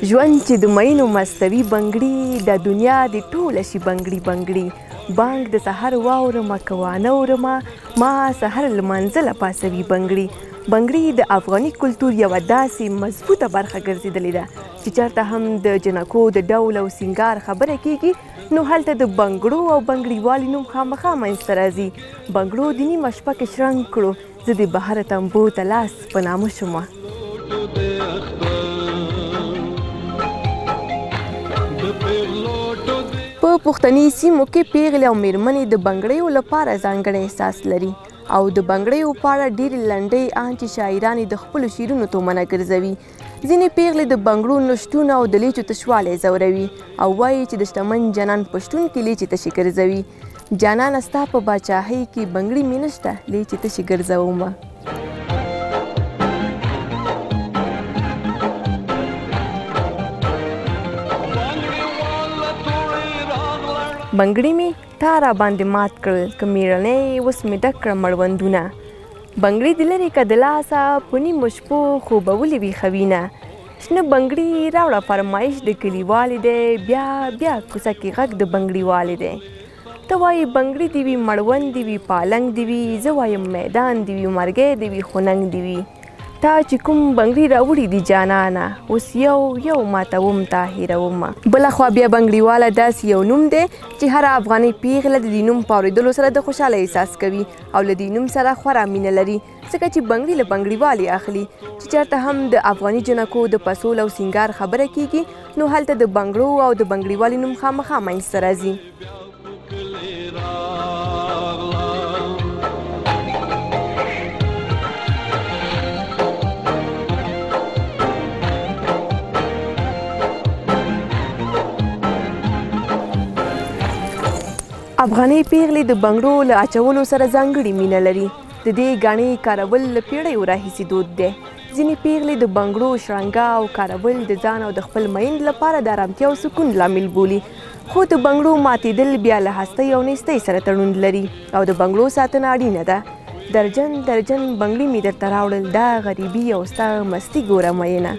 ژوند چې د مینو مستوي بنګړي، د دنیا د ټوله شي بنګړي بنګړي. بانګ د سحر واورمه که وانه اورمه، ما سحر لمانځله پاسوي بنګړي. بنګړي د افغاني کلتور یوه داسې مضبوطه برخه ګرځېدلې ده چې چېرته هم د جنکو د ډول او سینګار خبره کیږي نو هلته د بنګړو او بنګړیوالي نوم خامخا منځته راځي. بنګړو د نیمه شپه کې شرنګ کړو، زه د بهر تنبو ته لاس په نامه شومه. په پښتني سیمو کې پیغلې او میرمنې د بنګړیو لپاره ځانګړی احساس لري او د بنګړیو په اړه ډېرې لنډۍ آن چې شاعران یې د خپلو شعرونو تومنه ګرځوي. ځینې پیغلې د بنګړو نشتون او د لیچو تشوالی ځوروي او وایي چې د شتمن جانان په شتون کې لیچې تشې ګرځوي. جانانه ستا په باچاهۍ کې بنګړي مې نشته، لیچې تشې ګرځومه. بنګړي مې تا را باندې مات کړل، که میړنی اوس مې ډک کړه مړوندونه. بنګړي دې لرې که د لاسه په نیمو شپو خوبولې وي خوینه. شنه بنګړي راوړه فرمایش د کلیوالې دی، بیا بیا کوڅه کې غږ د بنګړیوالې دی. ته وایې بنګړي دې وي مړوند دې وي پالنګ دې وي، زه وایم میدان دې وي مرګی دې وي خوننګ دې وي. تا چې کوم بنګړي راوړي دي جانانه، اوس یو یو ماتوم تا هېرومه. بله خوا بیا بنګړیواله داسې یو نوم دی چې هره افغانۍ پیغله د دې نوم په اورېدلو سره د خوشحالۍ احساس کوي او له دې نوم سره خورا مینه لري، ځکه چې بنګړي له بنګړیوالې اخلي. چې چېرته هم د افغاني جنکو د پسول او سینګار خبره کیږي نو هلته د بنګړو او د بنګړیوالې نوم خامخا منځته راځي. افغانۍ پیغلې د بنګړو له اچولو سره ځانګړې مینه لري. د دې ګاڼې کارول له پیړیو راهیسې دود دی. ځینې پیغلې د بنګړو شرنګا او کارول د ځان او د خپل میند لپاره د ارامتیا او سکون لامل بولي، خو د بنګړو ماتېدل بیا له هستۍ او نیستۍ سره تړون لري او د بنګړو ساتنه اړینه ده. درجن درجن بنګړي مې درته راوړل، دا غریبي او ستا مستي ګوره میینه.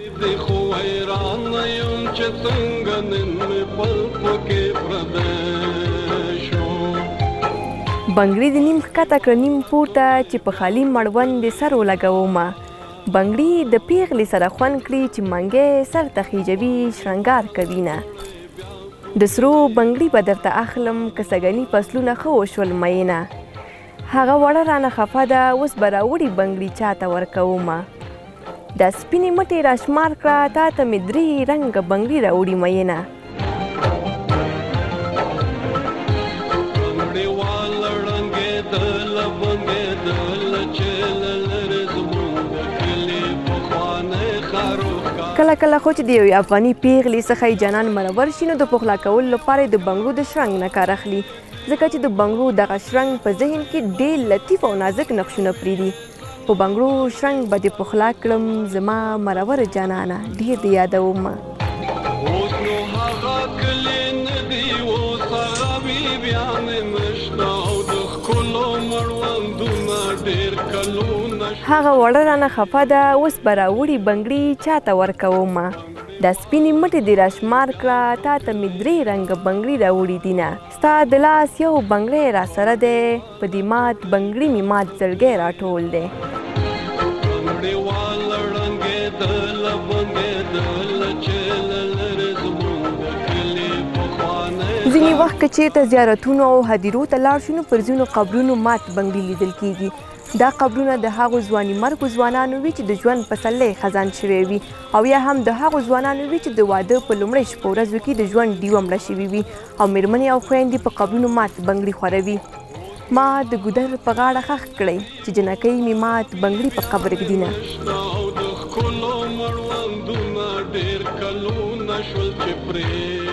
بنګړي دې نیم ښکته کړه نیم پورته، چې په خالي مړوند دې سر ولګومه. بنګړي د پیغلې سره خوند کړي چې منګی سر ته خیژوي شرنګار کوي نه. د سرو بنګړي به درته اخلم که سږني فصلونه ښه وشول میینه. هغه وړه رانه خفه ده اوس به راوړي بنګړي چاته ورکومه. دا سپینې مټې راشمار کړه، تا ته مې درې رنګه بنګړي راوړي میینه. کله کله خو چې د یوې افغاني پیغلې څخه یې جانان مرور شي نو د پخلا کولو لپاره یې د بنګړو د شرنګ نه کار اخلي، ځکه چې د بنګړو دغه شرنګ په ذهن کې ډېر لطیف او نازک نقشونه پرېږدي. په بنګړو شرنګ به دې پخلا کړم زما مرور جانانه، ډېر دې یادومه. اوس نو هغه کلی نه دی، اوس هغه بیبیانې نشته او د ښکلو مړوندونه ډېر کلونه. هغه وړه رانه خفه ده اوس به راوړي بنګړي چاته ورکومه. دا سپینې مټې دې راشمار کړه، تا ته مې درې رنګه بنګړي راوړي دینه. ستا د لاس یو بنګړی راسره دی، په دې مات بنګړي مې مات زړګی راټول دی. ځینې وخت که چېرته زیارتونو او هدیرو ته لاړ شو نو پر ځینو قبرونو مات بنګړي لیدل کیږي. دا قبرونه د هغو ځوانیمرګو ځوانانو وي چې د ژوند پسرلی خزان شوی وي، او یا هم د هغو ځوانانو وي چې د واده په لومړۍ شپو ورځو کې د ژوند ډیوه مړه شوې وي او میرمنې او خویندې په قبرونو مات بنګړي خوروي. ما د ګودر په غاړه ښخ کړی چې جنکۍ مې مات بنګړي په قبر ږدینه. ډېر کلونه شول چې پرې